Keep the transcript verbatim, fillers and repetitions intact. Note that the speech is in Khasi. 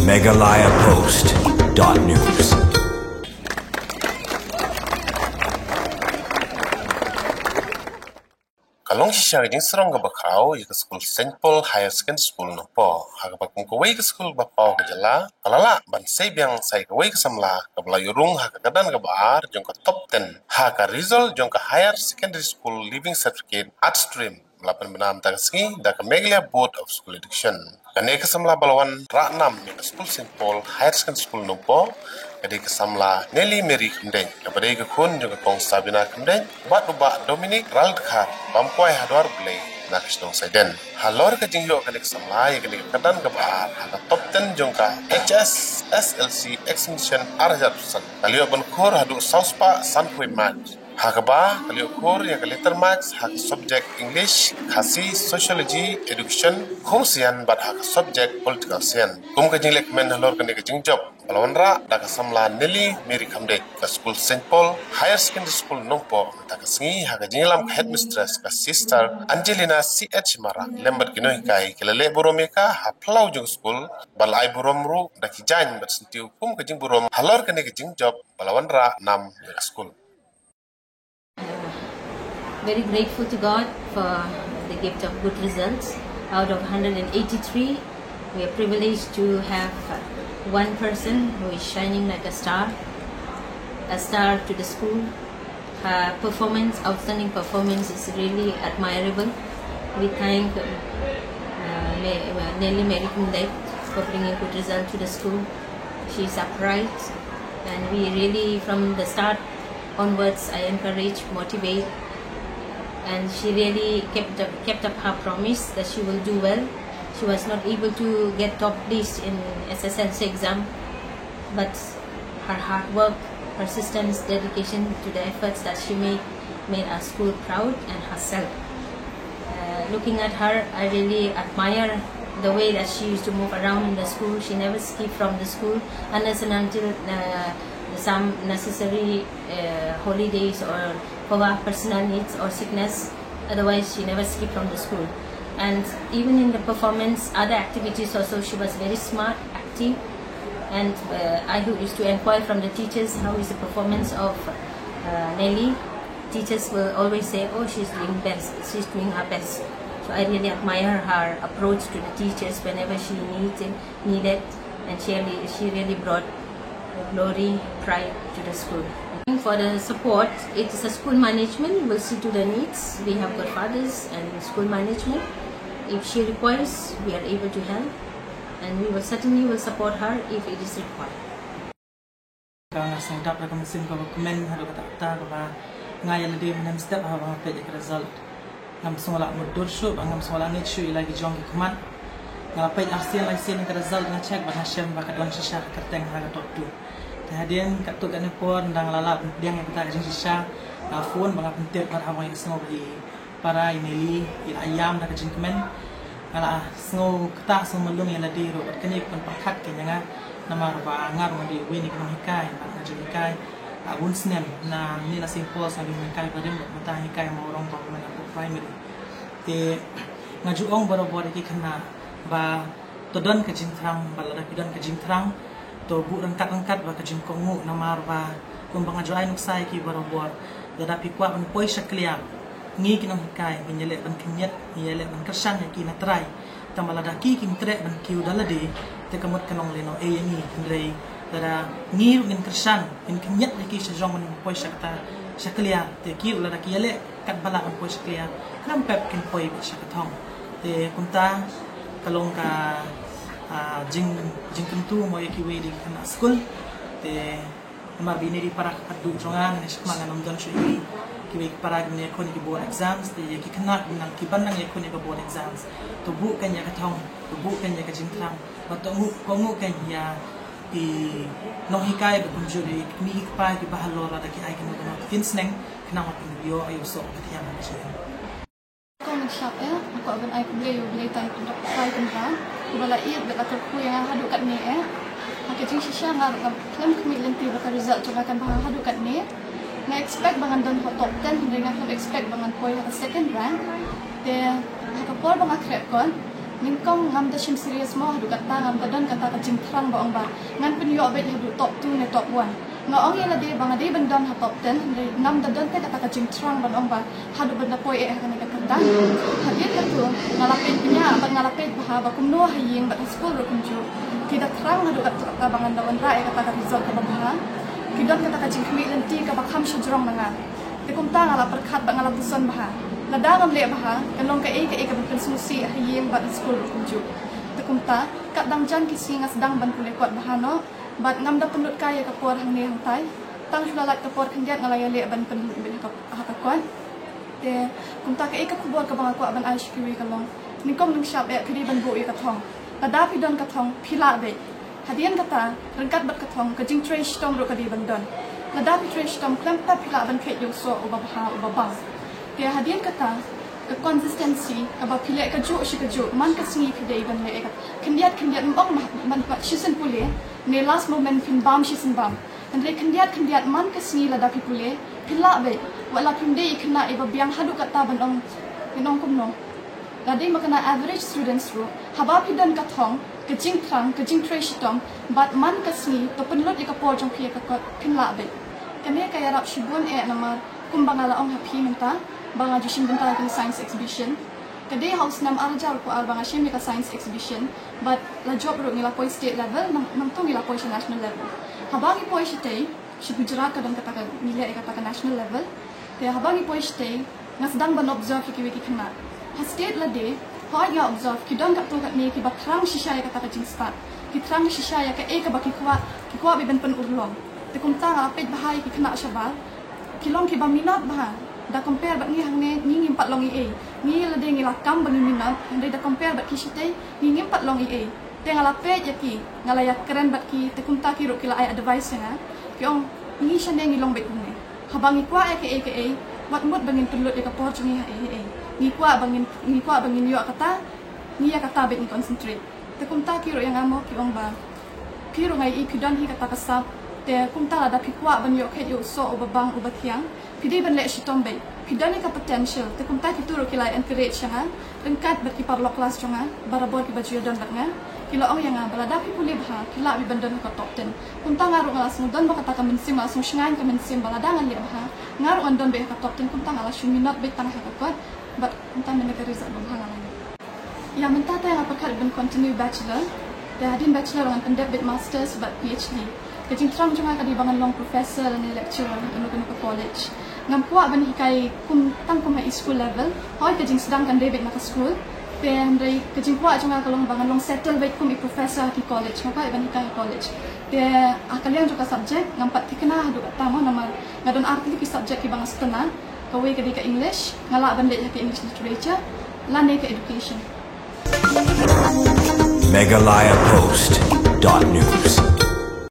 Meghalaya Post dot news. Ka long shisha ka jingsarong kaba khraw ïa ka skul Saint Paul Higher Secondary School Nongpoh, ha kaba kum kawei ka skul ba paw ka jylla ka la lah ban sei biang sa ïa kawei ka samla kaba la ïurung ha ka kyrdan kaba ar jong ka top ten ha ka result jong ka Higher Secondary School Leaving Certificate Art Stream, la pynbna mynta ka sngi da ka Meghalaya Board of School Education. Kane ka samla ba la wanrah nam ïa ka skul Saint Paul Higher Secondary School Nongpoh ka dei ka samla Nelly Mary Khymdeit, kaba dei ka khun jong ka Kong Sabina Khymdeit bad u Bah Dominic Raldkhar, bam kwai ha dwar U Blei na ka shnong Saiden. Halor ka jingïoh kane ka samla ïa kane ka kyrdan kaba ar ha ka top ten jong ka H S S L C examination ar hajar arphew san, ka la ïoh ban khur haduh saw spah sanphew mark, ha kaba ka la ïoh khur ïa ka letter marks ha ka subject English, Khasi, Sociology, Education, Home Science bad ha ka subject Political Science. Kum ka jinglehkmen halor kane ka jingjop ba la wanrah da ka samla Nelly Mary Khymdeit, ka skul Saint Paul Higher Secondary School Nongpoh mynta ka sngi ha ka jingïalam ka headmistress, ka Sister Angelina C H Marak, lem bad ki nonghikai, ki la leh burom ïa ka ha phyllaw jong ka skul bad la ai burom ruh da ki jaiñ bad syntiew kum ka jingburom halor kane ka jingjop ba la wanrah nam ïa ka skul. Very grateful to God for the gift of good results. Out of hundred and eighty-three, we are privileged to have one person who is shining like a star, a star to the school. Her performance, outstanding performance, is really admirable. We thank uh, Nelly Mary Khymdeit for bringing good result to the school. She is upright, and we really, from the start onwards, I encourage, motivate, and she really kept up, kept up her promise that she will do well. She was not able to get top list in S S L C exam, but her hard work, persistence, dedication to the efforts that she made made our school proud and herself. Uh, looking at her, I really admire the way that she used to move around in the school. She never skipped from the school unless and until uh, some necessary uh, holidays or for her personal needs or sickness. Otherwise, she never skipped from the school. And even in the performance, other activities also, she was very smart, active. And uh, I used to inquire from the teachers how is the performance of uh, Nelly. Teachers will always say, "Oh, she's doing best. She's doing her best." So I really admire her approach to the teachers whenever she needed, needed, and she really, she really brought glory, pride to the school. For the support, it is a school management will see to the needs. We have got fathers and school management. If she requires, we are able to help, and we will certainly will support her if it is required. Ka nga sngewdap da ka mynsiem kaba kmen haduh katta katta kaba nga ïa lade mynne mynstep haba nga peit ïa ka result. Ngam sngew lah mutdur shuh bad ngam sngew lah ngeit shuh ïa la ki jong ki khmat. Nga la peit arsien laisien ïa ka result, nga check bad nga shem ba ka don shisha ka kyrteng ha ka top two. Te hadien katto katne por ynda nga la lah ban pdiang ïa kata ka jingshisha, nga phone bad nga pyntip bad haba nga ïohsngew ba i para i Nelly i la ïam da ka jingkmen. Nga la sngew ktah sngew malu ïa lade ruh bad kane ka pynpang khmat ka ïa nga namar ba nga ruh nga dei uwei na ki nonghikai bad nga ju hikai bun snem na ne na Saint Paul's, nga dei nonghikai barim bad mynta nga hikai ha Mawrong Government Upper Primary. Te nga ju ong barabor ïa ki khynnah ba to don ka jingthrang bad lada ki don ka jingthrang to buh ryngkat ryngkat bad ka jingkohnguh namar ba kumba nga ju ai nuksa ïa ki barabor, lada phi kwah ban poi sha clear, ngi ki nonghikai ngin ïaleh ban khynñiat, ngin ïaleh ban kyrshan ïa ki na trai. Tangba lada ki kim treh ban kiew da lade te ka mut ka long lehnohei ïa ngi, hynrei lada ngi ruh ngin kyrshan, ngin khynñiat ïa ki sha jrong ban poi sha kata sha clear, te ki ruh lada ki ïaleh katba lah ban poi sha clear, khnang pep kin poi beit sha ka thong. Te kumta ka long ka jing jingkyntu mo ïa kiwei de ki khynnah skul. Te namar ba ine i dei para kaba khatduh jong nga, nangne shakhmat ngan ym don shuh ïa kiwei ki para kiban ïakhun ïa ki board exams. Te ïa ki khynnah kiban nang ïakhun ïa ka board exams, to buh kein ïa ka thong, to buh kein ïa ka jingthrang bad to kohnguh kein ïa ki nonghikai ba kumjuh ïa ki kmie ki kpa kiba halor lada ki ai kano kano ka ktien sneng khnang ba kin ïoh ïa u soh ka thiang ka jingim. Kong Shap eh, nga kwah ban ai khublei ïa U Blei tang ïa ka dok ka pai kynrad uba la ïeit bad la kyrkhu ïa nga haduh katne eh. Ha ka jingshisha nga ruh ngam khlem khmih lynti ba ka result jong nga kan bha haduh katne. Nga expect ba ngan don ha top ten hynrei nga khlem expect ba ngan poi ha ka second rank. Te ha ka por ba nga khreh kot Nyngkong ngam da shim serious mo haduh katta, ngam da don kata ka jingthrang ba ong ba ngan pynïoh beit haduh top two ne top one. Nga ong ïa lade ba nga dei ban don ha top ten, hynrei ngam da don te kata ka jingthrang ban ong ba haduh ban da poi eh ha kane ka kyrdan. Hadien kata nga la peit bniah bad nga la peit bha ba kumno ha ïing bad ha skul ruh kumjuh ki da thrang haduh katta ba ngan da wanrah ïa kata ka result kaba bha. Ki don kata ka jingkhmih lynti kaba kham shajrong na nga. Te kumta nga la pyrkhat bad nga la puson bha. Lada ngam leh bha, kan long kaei kaei kaban pynsngewsih ha ïing bad ha skul ruh kumjuh. Te kumta, katba dang jan ki sngi nga sdang ban pule kot bha noh, bad ngam da pynlut kai ïa ka por hangne hangtai. Tang shu la lait ka por khyndiat nga la ïaleh ban pynlut beit ha ka, ha ka kot. Te kumta kaei ka khubor kaba nga kwah ban ai sha kiwei ka long, nyngkong nyngshap eh phi dei ban buh ïa ka thong. Lada phi don ka thong, phi lah beit. Hadien kata, ryngkat bad ka thong, ka jingtrei shitom ruh ka dei ban don. Lada phi trei shitom khlem pep phi lah ban kheit ïa u soh uba bha uba bang. Te hadien kata, ka consistency, kaba phi leh kajuh shi kajuh, man ka sngi phi dei ban leh ïa ka khyndiat khyndiat, ym ong ma, man, ma shisien pule ne last moment phin bam shisien bam. Hynrei khyndiat khyndiat man ka sngi lada phi pule, phi lah beit. Wat la phim dei i khynnah iba biang haduh katta ban ong, ban ong kumno. Lada dei ma kane average students ruh, haba phi don ka thong, ka jingthrang, ka jingtrei shitom, bad man ka sngi to pynlut ïa ka por jong phi ïa ka kot, phin lah beit. Kane ka ïarap shibun eh namar kumba nga la ong ha phi mynta ba nga ju shim bynta ïa ka science exhibition. Ka dei ha u snem ar hajar arphew ar ba nga shim ïa ka science exhibition, bad la jop ruh ngi la poi state level, nang, nangta ngi la poi sha national level. Haba ngi poi shatei, sha Gujarat ka don kata ka, ngi leh ïa kata ka national level. Te haba ngi poi shatei, nga sdang ban observe ïa kiwei ki khynnah. Ha state lade, hooid nga observe, ki don katto katne kiba thrang shisha ïa kata ka jingstad. Ki thrang shisha ïa kaei kaba ki kwah, ki kwah beit ban pynurlong. Te kumta nga la peit bha ïa ki khynnah shabar, ki long kiba minot bha. Da compare bad ngi hangne, ngi ngim pat long ei ei. Ngi lade ngi la kam ba ngi minot, hynrei da compare bad ki shatei, ngi ngim pat long ei ei. Te nga la peit ïa ki, nga la ïakren bad ki, te kumta ki ruh ki la ai advice ïa nga. Ki ong, ngi shane ngi long beit kumne. Haba ngi kwah ïa kaei kaei, wat mut ba ngin pynlut ïa ka por jong ngi ha ei ei. Ngi kwah ba ngin, ngi kwah ba ngin ïoh kata, ngi ïa kata beit ngi concentrate. Te kumta ki ruh ïa nga mo, ki ong ba phi ruh nga ïohi phi don hi kata ka sap. Te kumta lada phi kwah ban ïoh kheit ïa u soh uba bang uba thiang, phi dei ban leh shitom beit. Phi don hi ka potential. Te kumta kito ruh ki la encourage ïa nga, ryngkat bad ki paralok class jong nga barabor kiba ju ïadon bad nga. Ki la ong ïa nga ba lada phi pule bha, phi lah beit ban don ha ka top ten. Kumta nga ruh nga la sngew don bha kata ka mynsiem, nga la sngew shngaiñ ka mynsiem ba lada ngan leh bha, nga ruh ngan don beit ha ka top ten. Kumta nga la shu minot beit tang ha ka kot, bad kumta mynta ka result ba bha nga la ïoh. Ïa mynta te nga pyrkhat ban continue bachelor. Te hadien bachelor ngan pyndep beit masters bad PhD. Ka jingthrang jong nga ka dei ba ngan long professor ne lecturer ha kano kano ka college. Ngam kwah ban hikai kum, tang kum ha i school level. Hooid ka jingsdang kan dei beit na ka school. Te hynrei ka jingkwah jong nga ka long ba ngan long settle beit kum i professor ha ki college. Ngam kwah ban hikai ha college. Te ha ka liang jong ka subject ngam pat thikna haduh katta mo namar nga don ar tylli ki subject kiba nga sngewtynnat. Kawei ka dei ka English, nga lah ban leit ha ka English literature lane ka education. Meghalaya Post dot news.